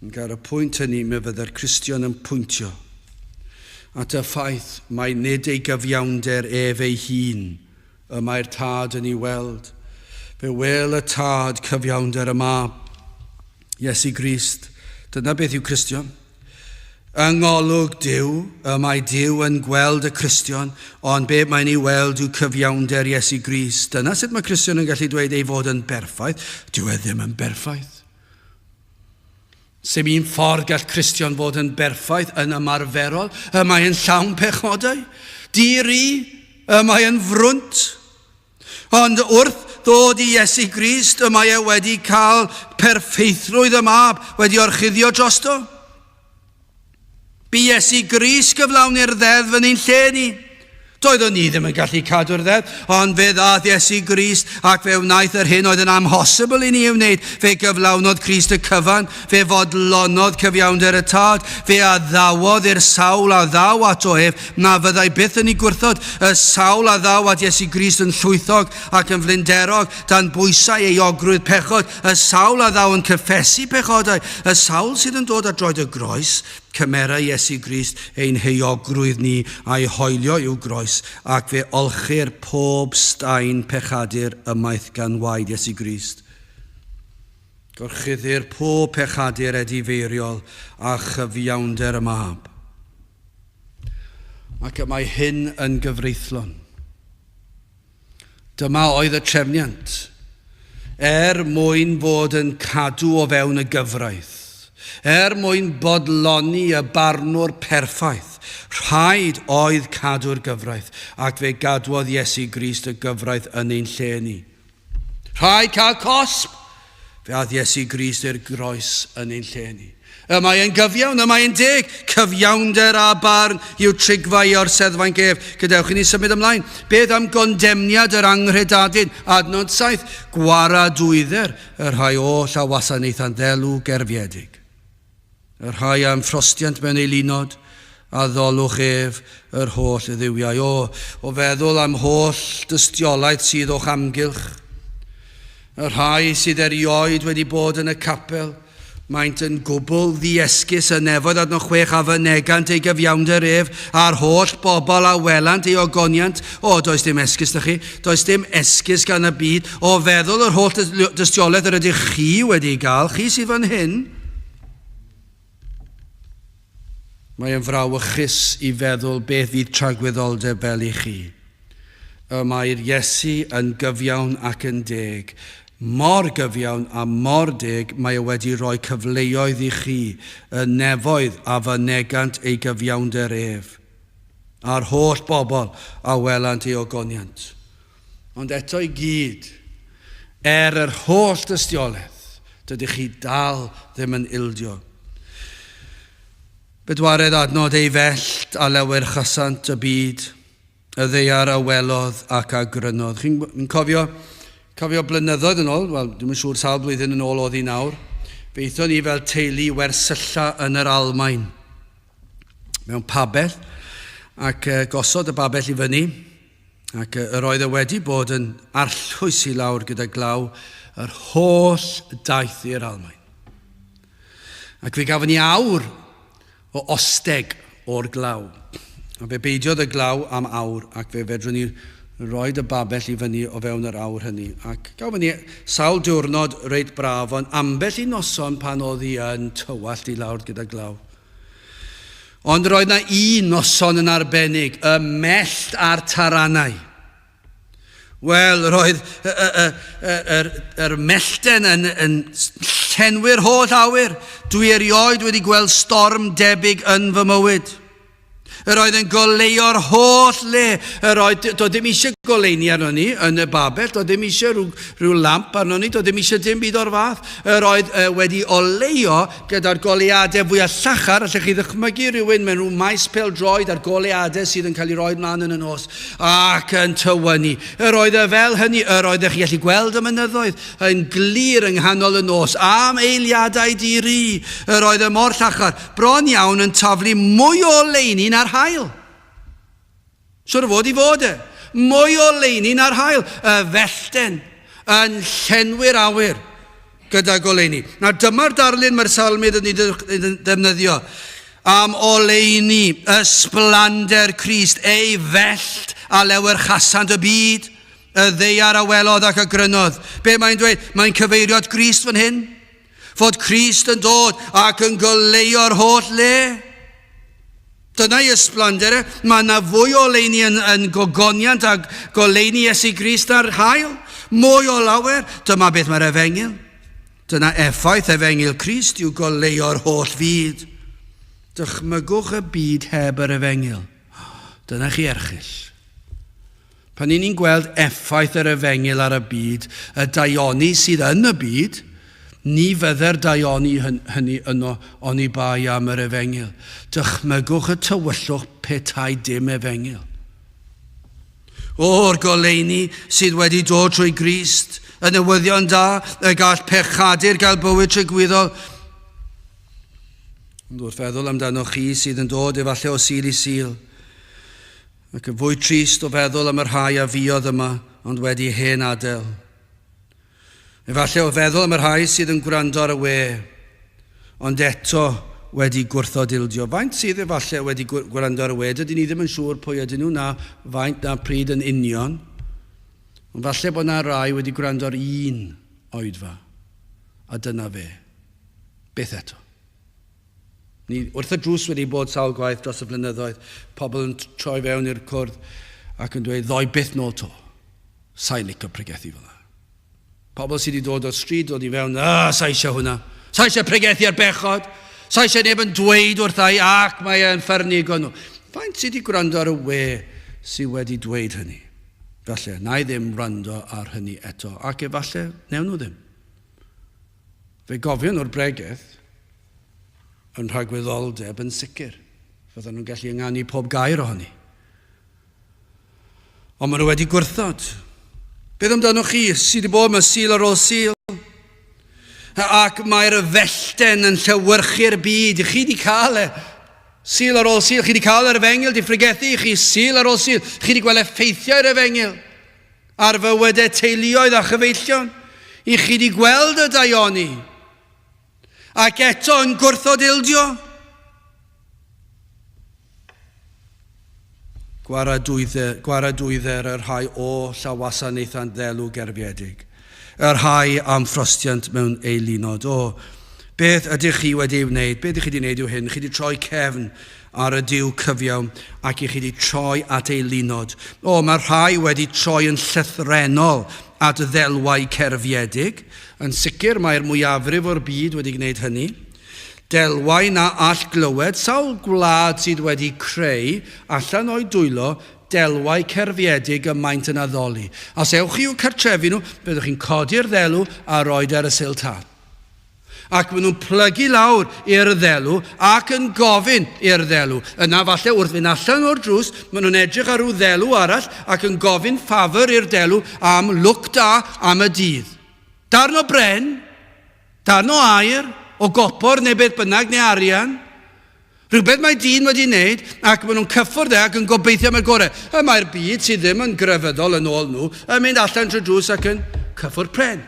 Ac ar y pwynt hynny, mi fydde'r Cristion yn pwyntio at y ffaith mai nid ei gyfiawnder ef ei hun y mae'r Tad yn ei weld. Fe wel y Tad cyfiawnder y Mab, Iesu Grist. Dyna beth yw Cristion. Yng ngolwg Duw, y mae Duw yn gweld y Cristion, ond be mae'n ei weld yw cyfiawnder Iesu Grist. Dyna sut mae Cristion yn gallu dweud ei fod yn berffaith. Dyw e ddim yn berffaith. Sdim un ffordd gall Cristion fod yn berffaith yn ymarferol. Y mae yn llawn pechodau. Di-ri, y mae yn frwnt. Ond wrth ddod i Iesu Grist, y mae e wedi cael perffeithrwydd y mab wedi orchuddio drosto. Bu Iesu Grist gyflawni'r ddeddf yn ein lle ni. Doeddwn ni ddim yn gallu cadw'r ddeddf, ond fe ddaeth Iesu Grist ac fe wnaeth yr hyn oedd yn amhosibl i ni ei wneud. Fe gyflawnodd Crist y cyfan, fe fodlonodd cyfiawnder y Tad, fe addawodd i'r sawl a ddaw ato ef na fyddai byth yn ei gwrthod, y sawl a ddaw at Iesu Grist yn llwythog ac yn flinderog, dan bwysau euogrwydd pechod, y sawl a ddaw yn cyffesu pechodau, y sawl sydd yn dod at droed y groes, cymera Iesu Grist ein heuogrwydd ni a'i hoelio i'w groes, ac fe olchir pob staen pechadur ymaith gan waed Iesu Grist. Gorchuddir pob pechadur edifeiriol â chyfiawnder y Mab. Ac y mae hyn yn gyfreithlon. Dyma oedd y trefniant, er mwyn bod yn cadw o fewn y gyfraith, er mwyn bodloni y barnwr perffaith, rhaid oedd cadw'r gyfraith, ac fe gadwodd Iesu Grist y gyfraith yn ein lle ni. Rhaid cael cosb! Fe aeth Iesu Grist i'r groes yn ein lle ni. Y mae e'n gyfiawn, y mae e'n deg. Cyfiawnder a barn yw trigfa i orseddfainc ef. Gadewch i ni symud ymlaen. Beth am gondemniad yr anghredadun? Adnod 7. Gwaradwydder y rhai oll a wasanaethan ddelw gerfiedig. Y rhai a ymffrostiant mewn eilunod, a ddolwch ef yr holl dduwiau. O, o feddwl am holl dystiolaeth sydd o'ch amgylch, y rhai sydd erioed wedi bod yn y capel, maent yn gwbl ddiesgus y nefoedd adnod 6 a fynegant ei gyfiawnder ef, a'r holl bobl a welant ei ogoniant. O, does dim esgus da chi, does dim esgus gan y byd. O feddwl yr holl dystiolaeth yr ydych chi wedi gael, chi sydd fan hyn, Mae yn frawychus i feddwl beth fydd tragwyddoldeb fel i chi. Y mae'r Iesu yn gyfiawn ac yn deg. Mor gyfiawn a mor deg mae e wedi rhoi cyfleoedd i chi, y nefoedd a fynegant ei gyfiawnder ef, a'r holl bobl a welant ei ogoniant. Ond eto i gyd, er yr holl dystiolaeth, dydych chi dal ddim yn ildio. Bedwaredd adnod ei fellt a lewyrchasant y byd, y ddaear a welodd ac a grynodd. Chi'n cofio, cofio blynyddoedd yn ôl, wel, dwi'm yn siŵr sawl blwyddyn yn ôl oedd hi nawr, fe aethon ni fel teulu i wersylla yn yr Almaen, mewn pabell, ac gosod y babell i fyny, Ac yr oedd e wedi bod yn arllwys i lawr gyda glaw yr holl daith i'r Almaen. Ac fe gafon ni awr o osteg o'r glaw. A fe beidiodd y glaw am awr ac fe fedrwn ni roed y babell i fyny o fewn yr awr hynny. Ac gafon ni sawl diwrnod reit braf, ond ambell i noson pan oedd hi yn tywallt i lawr gyda glaw. Ond roedd 'na un noson yn arbennig, y mellt a'r taranau. Wel, roedd y, y, y, y, yr, yr mellten yn, yn llenwi'r holl awyr. Dwi erioed wedi gweld storm debyg yn fy mywyd. Yr oedd yn goleuo'r holl le. Yr oedd, doedd ddim eisiau goleuni arno ni yn y babell, doedd ddim eisiau rhyw, rhyw lamp arno ni, doedd ddim eisiau dim byd o'r fath. Yr oedd wedi oleuo gyda'r goleuadau fwyaf llachar, allech chi ddychmygu rhywun mewn rhyw maes pêl-droed a'r goleuadau sydd yn cael ei roi mlaen yn y nos ac yn tywynnu. Yr oedd e fel hynny, yr oeddech chi gallu gweld y mynyddoedd yn glir yng nghanol y nos am eiliadau di-ri. Yr oedd e mor llachar. Bron iawn yn taflu mwy o oleuni na'r haul. Siwr o fod i fod e. Mwy o oleuni na'r haul. Y fellten yn llenwi'r awyr gyda goleuni. Nawr dyma'r darlun mae'r salmydd yn ei ddefnyddio am oleuni ysblander Crist, ei fellt a lewyrchasant y byd, y ddeiar a welodd ac a grynodd. Be mae'n dweud? Mae'n cyfeirio at Grist fan hyn. Fod Crist yn dod ac yn goleuo'r holl le. Dyna'i ysblander e. Mae yna fwy o oleuni yn, yn gogoniant a goleuni Iesu Grist na'r haul. Mwy o lawer. Dyma beth mae'r efengyl. Dyna effaith efengyl Crist yw goleuo'r holl fyd. Dychmygwch y byd heb yr efengyl. Dyna chi erchyll. Pan y'n ni'n gweld effaith yr efengyl ar y byd, y daioni sydd yn y byd, ni fydde'r daioni hynny yno oni bai am yr efengyl. Dychmygwch y tywyllwch petai dim efengyl. O'r goleuni sydd wedi dod trwy Grist, y newyddion da, y gall pechadur gael bywyd tragwyddol. Ond wrth feddwl amdanoch chi sydd yn dod efallai o Sul i Sul, Ac yn fwy trist o feddwl am y rhai a fuodd yma ond wedi hen adael. Efallai o feddwl am y rhai sydd yn gwrando ar y we, ond eto wedi gwrthod ildio. Faint sydd efallai wedi gwrando ar y we, dydyn ni ddim yn siŵr pwy ydyn nhw na faint na pryd yn union. Ond falle bod na rai wedi gwrando ar un oedfa, a dyna fe. Beth eto? Ni wrth y drws wedi bod sawl gwaith dros y blynyddoedd, pobl yn troi fewn i'r cwrdd ac yn dweud, ddoi byth nôl to. Sa'i licio pregethu fel yna. Pobl sydd wedi dod o'r stryd, dod i fewn, ah, sa eisiau hwnna. Sa eisiau pregethu ar bechod. Sa eisiau neb yn dweud wrtha i, ac mae e'n ffyrnig nhw. Faint sydd wedi gwrando ar y we sydd wedi dweud hynny? Falle, na i ddim wrando ar hynny eto, ac efallai newn nhw ddim. Fe gofion nhw'r bregeth yn rhagwyddoldeb yn sicr. Fydden nhw'n gallu ynganu pob gair ohoni. Ond maen nhw wedi gwrthod. Beth amdanoch chi sydd wedi bod yma Sul ar ôl Sul? Ac mae'r fellten yn llewyrchu'r byd. Chi wedi cael e. Sul ar ôl Sul. Chi wedi cael yr efengyl, di phregethu i chi Sul ar ôl Sul. Chi wedi gweld effeithiau'r efengyl ar fywydau teuluoedd a chyfeillion. I chi wedi gweld y daioni. Ac eto yn gwrthod ildio. Gwaradwydder, gwaradwydder y rhai oll a wasanaethant ddelw gerfiedig, y rhai am ffrostiant mewn eilunod. O, beth ydych chi wedi ei wneud? Beth ydych chi wedi wneud yw hyn? Chi wedi troi cefn ar y Duw cyfiawn ac i chi wedi troi at eilunod. O, mae rhai wedi troi yn llythrennol at ddelwau cerfiedig. Yn sicr, mae'r mwyafrif o'r byd wedi gwneud hynny. Delwau na all glywed, sawl gwlad sydd wedi creu, allan o'u dwylo, delwau cerfiedig y maent yn addoli. Os ewch chi i'w cartrefi nhw, byddwch chi'n codi'r ddelw a roed ar y sil tân. Ac maen nhw'n plygu lawr i'r ddelw ac yn gofyn i'r ddelw. Yna falle wrth fynd allan o'r drws, maen nhw'n edrych ar rhyw ddelw arall ac yn gofyn ffafr i'r delw am lwc da am y dydd. Darn o bren, darn o aur, o gopor neu beth bynnag, neu arian. Rhywbeth mae dyn wedi wneud ac maen nhw'n cyffwrdd e ac yn gobeithio am y gorau. Y mae'r byd sydd ddim yn grefyddol yn ôl nhw yn mynd allan trwy drws ac yn cyffwrdd pren.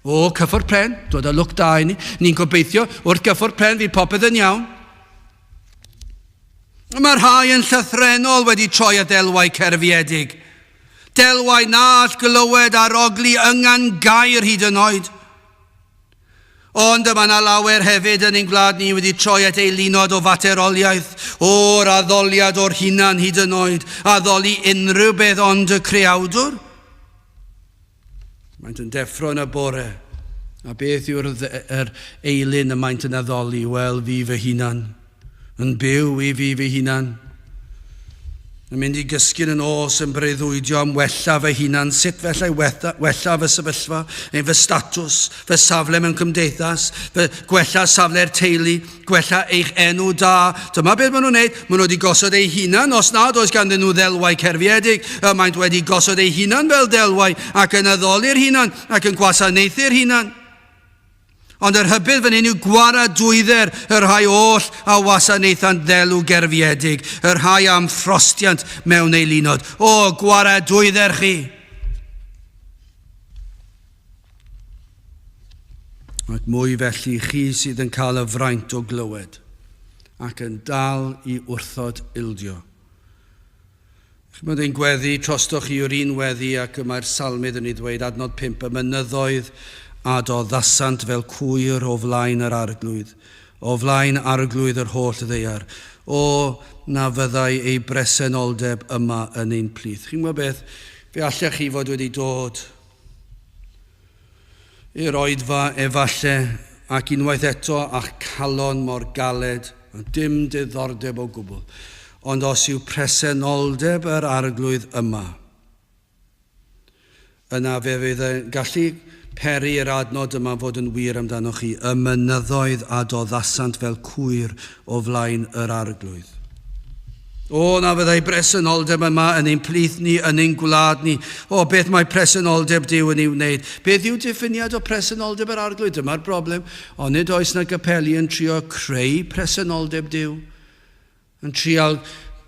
O, cyffwrdd pren, dod â lwc da i ni. Ni'n gobeithio wrth gyffwrdd pren fydd popeth yn iawn. Mae rhai yn llythrennol wedi troi at ddelwau cerfiedig. Delwau na all glywed arogli yngan gair hyd yn oed. Ond y mae yna lawer hefyd yn ein gwlad ni wedi troi at eilunod o fateroliaeth, o'r addoliad o'r hunan hyd yn oed, addoli unrhyw beth ond y Creawdwr. Maent yn deffro yn y bore, a beth yw'r er eilun y maent yn addoli? Wel, fi fy hunan. Yn byw i fi fy hunan. Yn mynd i gysgu yn y nos yn breuddwydio am wella fy hunan, sut fellai wella, wella fy sefyllfa, neu fy statws, fy safle mewn cymdeithas, fy gwella safle'r teulu, gwella eich enw da. Dyma beth maen nhw'n wneud. Maen nhw wedi gosod eu hunan, os nad oes ganddyn nhw ddelwau cerfiedig, y maent wedi gosod eu hunan fel delwau ac yn addoli'r hunan ac yn gwasanaethu'r hunan. Ond yr rhybudd fan hyn yw gwaradwydder y rhai oll a wasanaethant ddelw gerfiedig, y rhai am ffrostiant mewn eilunod. O, gwaradwydder chi! Ac mwy felly chi sydd yn cael y fraint o glywed ac yn dal i wrthod ildio. Chimod, ein gweddi trostoch chi yw'r un weddi ac y mae'r salmydd yn ei ddweud, adnod 5, y mynyddoedd a doddasant fel cwyr o flaen yr arglwydd, o flaen arglwydd yr holl ddaear. O, na fyddai ei bresenoldeb yma yn ein plith. Chi'n gwybod beth? Fe allech chi fod wedi dod i'r oedfa efalle ac unwaith eto a'ch calon mor galed, a dim diddordeb o gwbl. Ond os yw presenoldeb yr Arglwydd yma, yna fe fydd yn gallu peri i'r adnod yma fod yn wir amdanoch chi, y mynyddoedd a doddasant fel cwyr o flaen yr Arglwydd. O, na fyddai bresenoldeb yma yn ein plith ni, yn ein gwlad ni. O, beth mae presenoldeb Duw yn ei wneud? Beth yw diffiniad o presenoldeb yr Arglwydd? Dyma'r broblem. Ond nid oes na gapeli yn trio creu presenoldeb Duw. Yn trial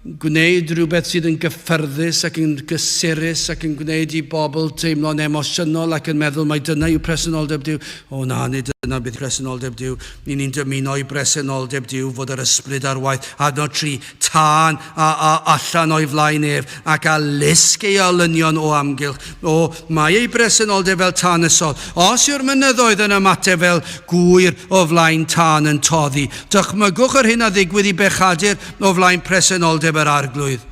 gwneud rhywbeth sydd yn gyffyrddus ac yn gysurus ac yn gwneud i bobl teimlo'n emosiynol ac yn meddwl mai dyna yw presenoldeb Duw. O na, nid dyna bydd presenoldeb Duw. Ni'n ni'n dymuno i bresenoldeb Duw fod yr ysbryd ar waith. Adnod 3, tân a a allan o'i flaen ef, ac a lusg ei olynion o amgylch. O, mae ei bresenoldeb fel tân ysol. Os yw'r mynyddoedd yn ymateb fel gŵyr o flaen tân yn toddi, dychmygwch yr hyn a ddigwydd i bechadur o flaen presenoldeb yr Arglwydd.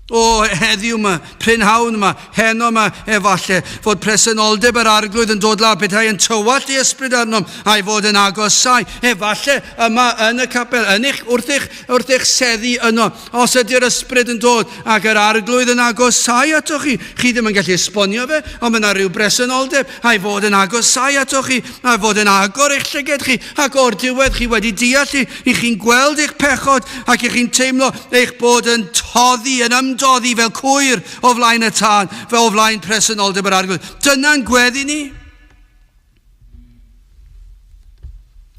O, heddiw yma, prynhawn yma, heno yma, efalle, fod presenoldeb yr Arglwydd yn dod lawr, petai yn tywallt ei ysbryd arnom, a'i fod yn agosau, efalle yma yn y capel, yn eich, wrth eich, wrth eich seddi yno, os ydy'r ysbryd yn dod ac yr Arglwydd yn agosau atoch chi, chi ddim yn gallu esbonio fe, ond mae yna rhyw bresenoldeb, a'i fod yn agosau atoch chi, a'i fod yn agor eich llyged chi, ac o'r diwedd chi wedi deall i, I chi'n gweld eich pechod ac i chi'n teimlo eich bod yn toddi, yn ymdoddi fel cwyr o flaen y tân, fel o flaen presenoldeb yr Arglwydd. Dyna'n gweddi ni.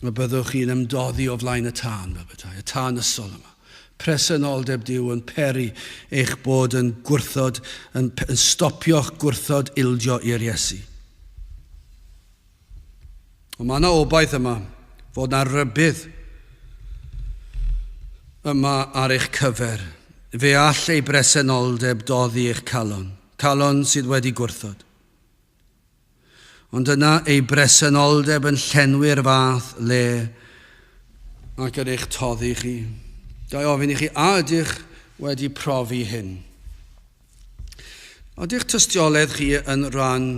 Y byddwch chi'n ymdoddi o flaen y tân, fel petai, y tân ysol yma. Presenoldeb Duw yn peri eich bod yn gwrthod, yn, yn stopio'ch gwrthod ildio i'r Iesu. Ond mae yna obaith yma fod na rybudd yma ar eich cyfer. Fe all ei bresenoldeb doddi eich calon, calon sydd wedi gwrthod. Ond yna ei bresenoldeb yn llenwi'r fath le ac yn eich toddi chi. Ga i ofyn i chi, a ydych wedi profi hyn? Ydy'ch tystiolaeth chi yn rhan,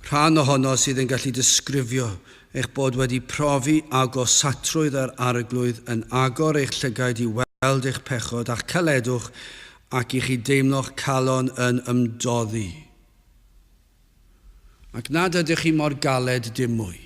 rhan ohono sydd yn gallu disgrifio eich bod wedi profi agosatrwydd yr Arglwydd yn agor eich llygaid i weld eich pechod a'ch caledwch ac i chi deimlo'ch calon yn ymdoddi? Ac nad ydych chi mor galed dim mwy.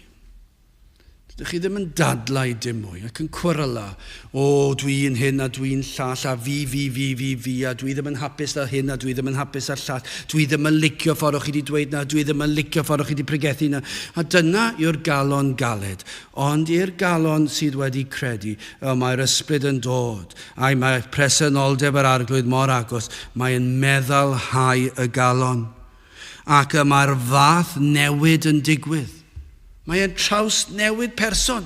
Dydych chi ddim yn dadlau dim mwy ac yn cweryla, o, dwi'n hyn a dwi'n llall a fi, fi, fi, fi, fi, a dwi ddim yn hapus â hyn a dwi ddim yn hapus â'r llall, dwi ddim yn licio ffordd o'ch chi wedi dweud na, dwi ddim yn licio ffordd o'ch chi wedi pregethu na. A dyna yw'r galon galed. Ond i'r galon sydd wedi credu, y mae'r ysbryd yn dod, a'i mae presenoldeb yr Arglwydd mor agos, mae'n meddalhau y galon. Ac y mae'r fath newid yn digwydd. Mae e'n trawsnewid person.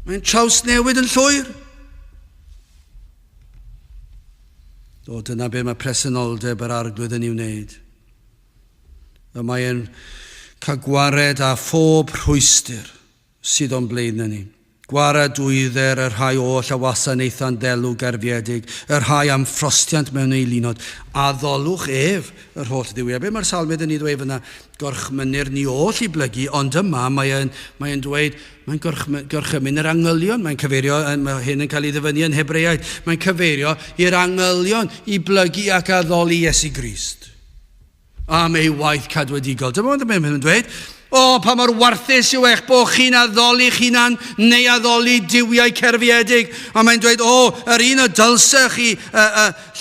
Mae'n trawsnewid yn llwyr. O, dyna be mae presenoldeb yr Arglwydd yn ei wneud. Y mae e'n cael gwared â phob rhwystr sydd o'n blaenau ni. Gwaradwydder y rhai oll a wasanaethan ddelw gerfiedig, y rhai am ffrostiant mewn eilunod. Addolwch ef, yr holl dduwiau. Be mae'r salmydd yn ei ddweud fyna? Gorchmynir ni oll i blygu, ond yma mae'n mae dweud, mae'n gorchymyn yr angylion, mae'n cyfeirio, mae hyn yn cael ei ddyfynnu yn Hebreaid, mae'n cyfeirio i'r angylion i blygu ac addoli Iesu Grist am ei waith cadwedigol. Dyma beth mae'n dweud. O, pa mor warthus yw eich bod chi'n addoli'ch hunan neu addoli duwiau cerfiedig. A mae'n dweud, o, yr un y dylsech chi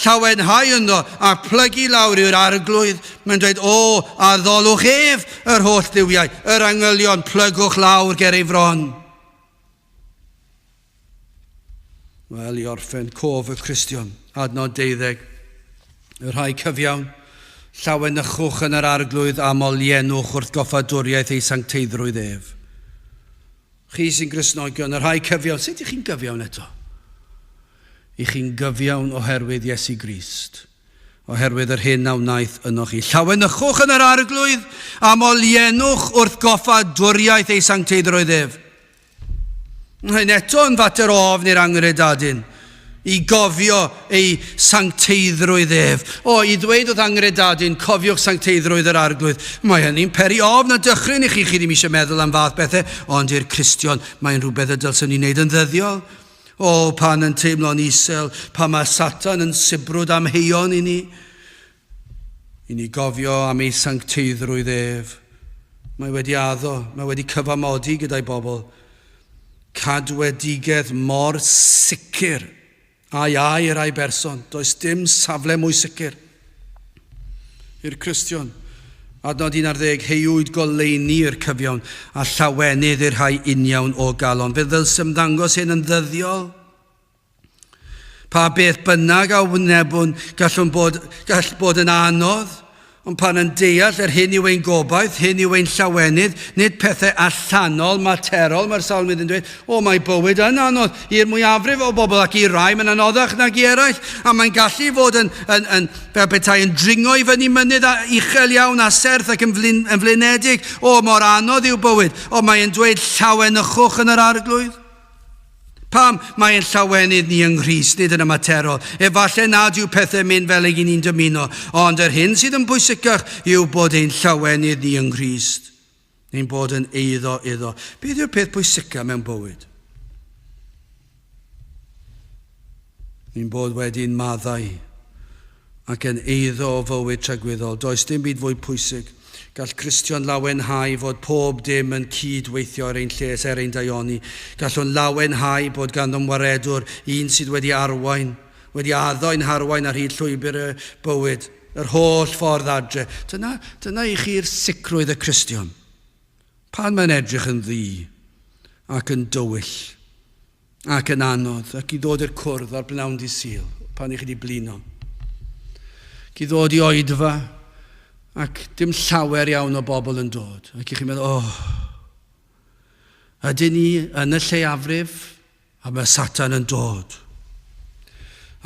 llawenhau ynddo a plygu lawr yw'r arglwydd. Mae'n dweud, o, addolwch ef yr holl dduwiau, yr angylion, plygwch lawr ger ei fron. Wel, i orffen, cof y Cristion, adnod 12. Y rhai cyfiawn, llawenychwch yn yr arglwydd a molienwch wrth goffadwriaeth ei sancteiddrwydd ef. Chi sy'n Gristnogion, y rhai cyfiawn, sut ych chi'n gyfiawn eto? I chi'n gyfiawn oherwydd Iesu Grist, oherwydd yr hyn a wnaeth ynoch chi. Llawenychwch yn yr arglwydd a molienwch wrth goffadwriaeth ei sancteiddrwydd ef. Hyn eto yn fater o ofn i'r angredadun, i gofio ei sancteiddrwydd ef. O, i ddweud wrth angredadun, cofiwch sancteiddrwydd yr arglwydd. Mae hynny'n peri ofn a dychryn i chi, chi ddim eisiau meddwl am fath bethau, ond i'r Cristion mae'n rhywbeth y dylswn ni wneud yn ddyddiol. O, pan yn teimlo'n isel, pan mae Satan yn sibrwd amheuon i ni, I ni gofio am ei sancteiddrwydd ef. Mae wedi addo, mae wedi cyfamodi gyda'i bobl. Cadwedigaeth mor sicr a'i air a'i berson. Does dim safle mwy sicr. I'r Cristion, adnod 11, heiwyd goleuni i'r cyfiawn a llawenydd i'r rhai uniawn o galon. Fe ddylsem ddangos hyn yn ddyddiol. Pa beth bynnag a wynebwn, gallwn bod, gall bod yn anodd, ond pan yn deall yr hyn yw ein gobaith, hyn yw ein llawenydd, nid pethau allanol, materol, mae'r salmydd yn dweud, o, mae bywyd yn anodd i'r mwyafrif o bobl ac i rai mae'n anoddach nag i eraill, a mae'n gallu fod yn, yn, yn fel petai yn dringo i fyny mynydd a uchel iawn a serth ac yn, flin, yn flinedig. O, mor anodd yw bywyd, ond mae'n dweud llawenychwch yn yr arglwydd. Pam mae ein llawenydd ni yng Nghrist nid yn ymaterol? Efallai nad yw pethau'n mynd fel ag i ni'n dymuno, ond yr hyn sydd yn bwysicach yw bod ein llawenydd ni yng Nghrist, ein bod yn eiddo iddo. Beth yw'r peth pwysicaf mewn bywyd? Ein bod wedi'n maddau ac yn eiddo o fywyd tragwyddol. Does dim byd fwy pwysig. Gall Cristion lawenhau fod pob dim yn cyd-weithio er ein lles, er ein daioni. Gallwn lawenhau bod ganddom waredwr, un sydd wedi arwain, wedi addo ein harwain ar hyd llwybr y bywyd, yr holl ffordd adre. Dyna, dyna i chi'r sicrwydd y Cristion. Pan mae'n edrych yn ddu ac yn dywyll, Ac yn anodd, ac i ddod i'r cwrdd ar bnawn di Sul, pan i chi wedi blino. Ac i ddod i oedfa, ac dim llawer iawn o bobl yn dod. Ac i chi'n meddwl, oh, ydyn ni yn y lleiafrif? A mae Satan yn dod.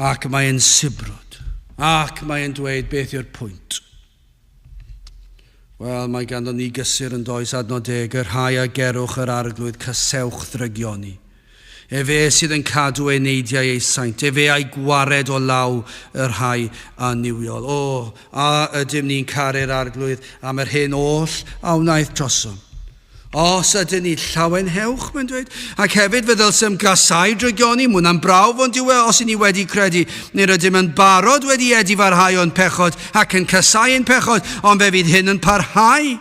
Ac mae'n sibrwd. Ac mae'n dweud beth yw'r pwynt. Wel, mae ganddo ni gysur yn does, adnod deg, y rhai a gerwch yr arglwydd, casewch ddrygioni. Efe sydd yn cadw eneidiau ei saint, efe a'i gwared o law y rhai annuwiol. O, a ydym ni'n caru'r arglwydd am yr hyn oll a wnaeth drosom. Os ydyn ni llawenhewch, mae'n dweud. Ac hefyd fe ddylsem gasau drygioni, mwyn am brawf ond yw e os i ni wedi credu. Nid ydym yn barod wedi edifarhau o'n pechod ac yn casau ein pechod, ond fe fydd hyn yn parhau.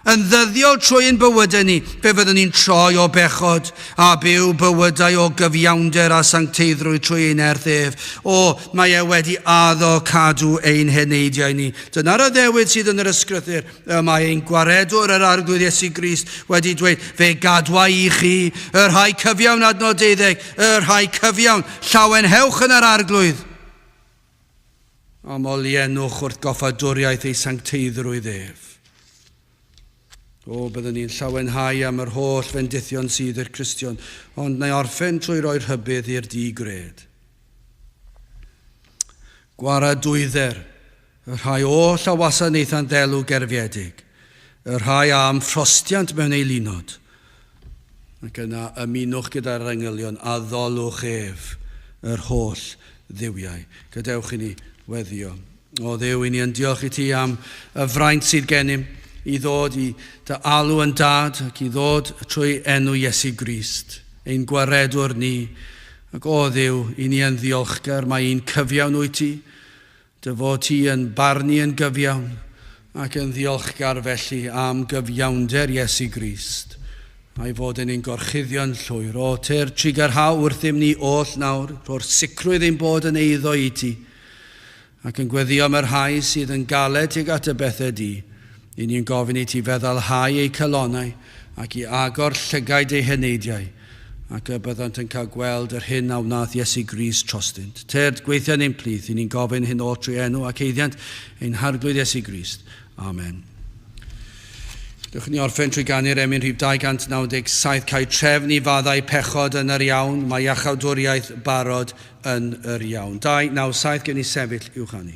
Yn ddyddiol trwy ein bywydau ni, fe fyddwn ni'n troi o bechod a byw bywydau o gyfiawnder a sancteiddrwydd trwy ei nerth ef. O, mae e wedi addo cadw ein heneidiau ni. Dyna'r addewid sydd yn yr ysgrythur. Y mae ein gwaredwr yr Arglwydd Iesu Grist wedi dweud, fe gadwa i chi, y rhai cyfiawn adnod deuddeg, y rhai cyfiawn, llawenhewch yn yr Arglwydd. A moliennwch wrth goffadwriaeth ei sancteiddrwydd ef. O, byddwn ni'n llawenhau am yr holl fendithion sydd i'r Cristion, ond na i orffen trwy roi rhybudd i'r di-gred. Gwaradwydder Y rhai oll a wasanaethant ddelw gerfiedig, y rhai a ymffrostiant mewn eilunod. Ac yna ymunwch gyda'r angylion a ddolwch ef yr holl dduwiau. Gadewch i ni weddio. O Dduw, i ni yn diolch i ti am y fraint sydd gennym i ddod i dy alw yn dad ac i ddod trwy enw Iesu Grist, ein gwaredwr ni. Ac o Dduw, i ni yn ddiolchgar mae un cyfiawn wyt ti, dy fod ti yn barnu yn gyfiawn ac yn ddiolchgar felly am gyfiawnder Iesu Grist a'i fod yn ein gorchuddio'n llwyr. O, tyr trugarhau wrthym ni oll nawr, rho'r sicrwydd ein bod yn eiddo i ti, ac yn gweddio am y rhai sydd yn galed tuag at y bethau di. I ni'n gofyn i ti feddalhau eu calonnau ac i agor llygaid eu heneidiau, ac y byddant yn cael gweld yr hyn a wnaeth Iesu Grist trostynt. Tyrd, gweithio yn ein plith, i ni'n gofyn hyn oll trwy enw ac eiddiant ein Harglwydd Iesu Grist. Amen. Dewch ni orffen trwy ganu'r emyn rhif 297, cael trefn i faddau pechod yn yr iawn, mae iachawdwriaeth barod yn yr iawn. 297, gen i sefyll i'w chanu.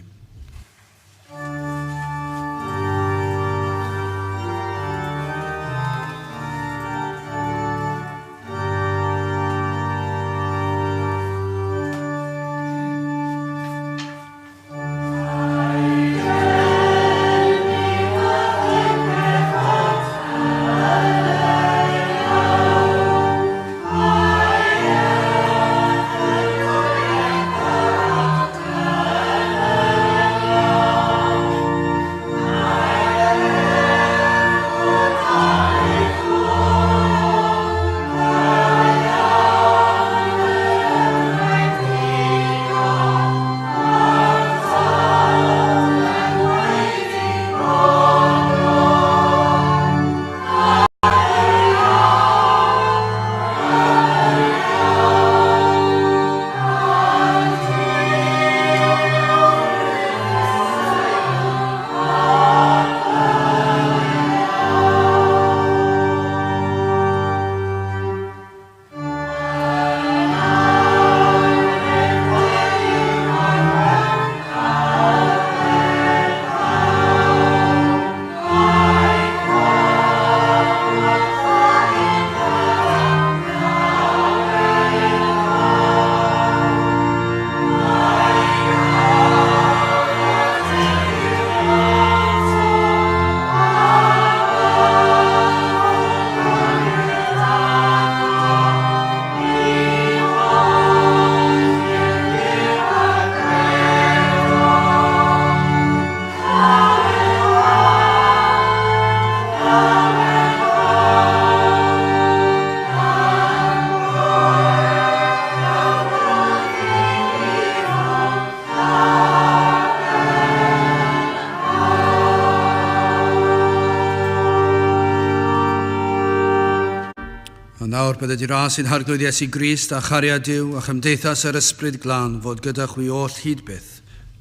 A nawr bydde di ras i'n Harglwydd Iesu Grist a chariad Duw a chymdeithas yr Ysbryd Glân fod gyda chwi oll hyd byth.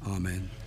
Amen.